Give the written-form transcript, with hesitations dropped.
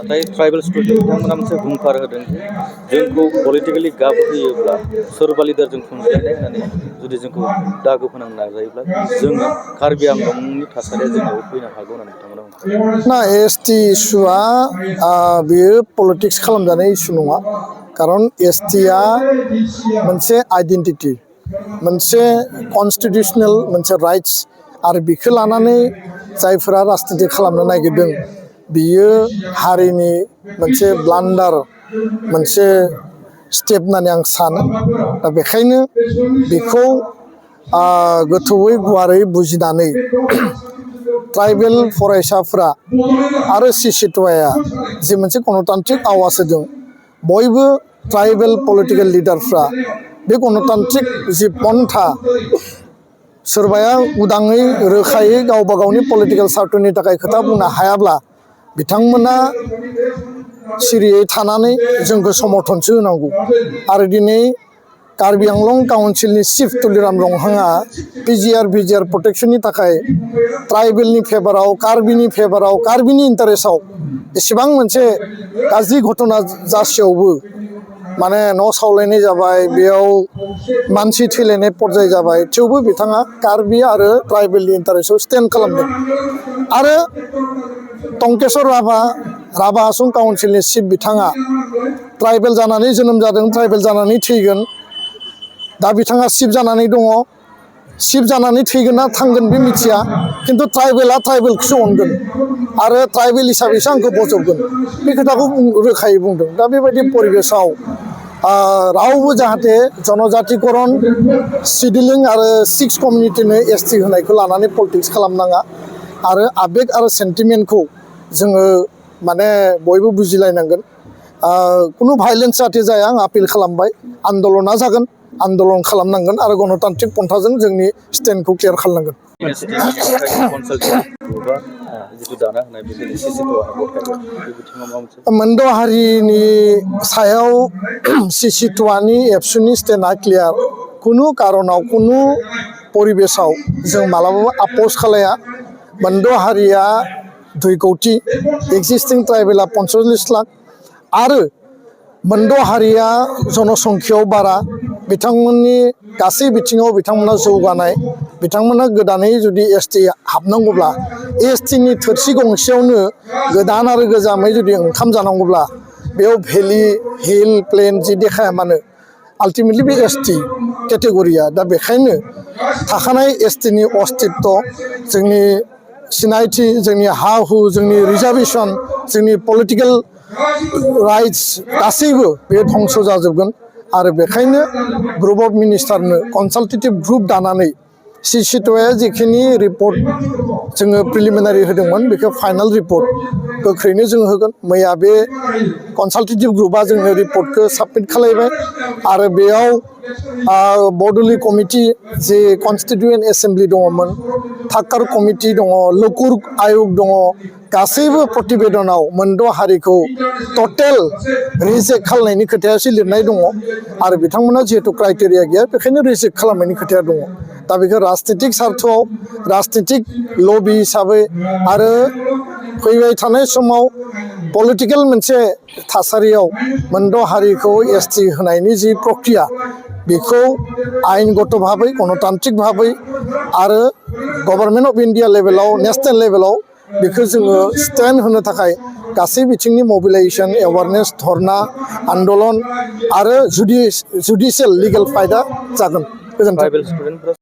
नाथाय tribal student बिथांमोना मोनसे हुंखार होदों जोंखौ पलिटिकेलि गाब होयोब्ला सोरबा लिडारजों खुंज्लायनाय होननानै जुदि जोंखौ दागो फोनांनो नाजायोब्ला जोङो कार्बि आंलंनि थासारिया जोंनियाव फैनो हागौ होननानै बिथांमोना बुंदों। ना एसटि इस्युआ बेयो पलिटिक्स खालामजानाय इस्यु नङा कारन एसटिआ मोनसे आइडेन्टिटि मोनसे कनस्टिटिउसनेल मोनसे राइट्स आरो बेखौ लानानै जायफोरा राजनिति खालामनो नागिरदों बियो हारिनि मोनसे ब्लान्डार मोनसे स्टेप होननानै आं सानो दा बेखायनो बेखौ गोथौयै गुवारै बुजिनानै ट्राइबेल फरायसाफ्रा आरो सिसिटवाया जि मोनसे गणतान्त्रिक आवाज होदों बयबो ट्राइबेल पलिटिकेल लिडारफ्रा बे गणतान्त्रिक जि पन्था सोरबाया उदाङै रोखायै गावबा गावनि पलिटिकेल सार्थनि थाखाय खोथा बुंनो हायाब्ला बिथांमोना सिरियै थानानै जोंखौ समर्थनसो होनांगौ आरो दिनै कार्बि आंलं काउन्सिलनि चिफ तुलिराम लंहांआ पिजिआर भिजिआर प्रटेक्शननि थाखाय ट्राइबेलनि फेभाराव कार्बिनि फेभाराव कार्बिनि इन्टारेस्टआव एसेबां मोनसे गाज्रि घटना जासेयावबो माने न' सावलायनाय जाबाय बेयाव मानसि थैलायनाय पर्याय जाबाय थेवबो बिथाङा कार्बि आरो ट्राइबेलनि इन्टारेस्टआव स्टेन्ड खालामदों आरो टंकेश्वर राभा आसन काउन्सिलनि चिफ बिथाङा ट्राइबेल जानानै जोनोम जादों ट्राइबेल जानानै थैगोन दा बिथाङा चिफ जानानै दङ चिफ जानानै थैगोन ना थांगोन बे मिथिया खिन्थु ट्राइबेला ट्राइबेलखौसो अनगोन आरो ट्राइबेल हिसाबैसो आंखौ बजबगोन बे खोथाखौ रोखायै बुंदों दा बेबायदि परिबेसाव रावबो जाहाथे जनजातिकरन सिडिलिं आरो 6 कमिउनिटिनो एसटि होनायखौ लानानै पलिटिक्स खालामनाङा आरो आबेग आरो सेन्टिमेन्टखौ जोङो माने बयबो बुजिलायनांगोन कुनु भाइलेन्स जाहाथे जाया आं आपिल खालामबाय आन्दलना जागोन आन्दलन खालामनांगोन आरो गणतान्त्रिक पन्थाजों जोंनि स्टेन्डखौ क्लियार खालामनांगोन मोनद' हारिनि सायाव सिसिटवानि एबसुनि स्टेन्डआ क्लियार कुनु कारनाव कुनु परिबेसाव जों मालाबाबो आपस खालाया मोनद' हारिया 2 कौटि एक्जिस्टिं ट्राइबेला 45 लाख आरो मोनद' हारिया जनसंख्यायाव बारा बिथांमोननि गासै बिथिङाव बिथांमोना जौगानाय बिथांमोना गोदानै जुदि एसटि हाबनांगौब्ला एसटिनि थोरसि गंसेयावनो गोदान आरो गोजामै जुदि ओंखाम जानांगौब्ला बेयाव भेलि हिल प्लेन जि देखाया मानो आल्टिमेटलि बे एसटि केटेगरिया दा बेखायनो थाखानाय एसटिनि अस्तित्व जोंनि सिनायथि जोंनि हा हु जोंनि रिजार्भेसन जोंनि पलिटिकेल राइट्स गासैबो बे धंस जाजोबगोन आरो बेखायनो ग्रुप अफ मिनिस्टारनो कनसालटेटिभ ग्रुप दानानै सिसिटवाया जिखिनि रिपर्ट जोङो प्रिलिमिनारि होदोंमोन बेखौ फाइनाल रिपर्ट गोख्रैनो जों होगोन मैया बे कनसालटेटिभ ग्रुपआ जोंनो रिपर्टखौ साबमिट खालामबाय आरो बेयाव बड'ली कमिटि जे कनस्टिटिउयेन्ट एसेम्ब्लि दङमोन थाक्कार कमिटि दङ लकुर आयोग दङ गासैबो प्रतिवेदनाव मोनद' हारिखौ टटेल रिजेक्ट खालामनायनि खोथायासो लिरनाय दङ आरो बिथांमोना जिहेतु क्राइटेरिया गैया बेखायनो रिजेक्ट खालामनायनि खोथाया दङ दा बेखौ राजनितिक सार्थआव राजनितिक लबि हिसाबै आरो फैबाय थानाय समाव पलिटिकेल मोनसे थासारियाव मोनद' हारिखौ एसटि होनायनि जि प्रक्रिया बेखौ आयेनगत भाबै गणतान्त्रिक भाबै आरो गभर्नमेन्ट अफ इन्डिया लेभेलाव नेशनेल लेभेलाव बेखौ जोङो स्टेन्ड होनो थाखाय गासै बिथिंनि मबिलाइजेसन एवारनेस धरना आन्दलन आरो जुडिसियेल लिगेल फाइटआ जागोन गोजोन्थों।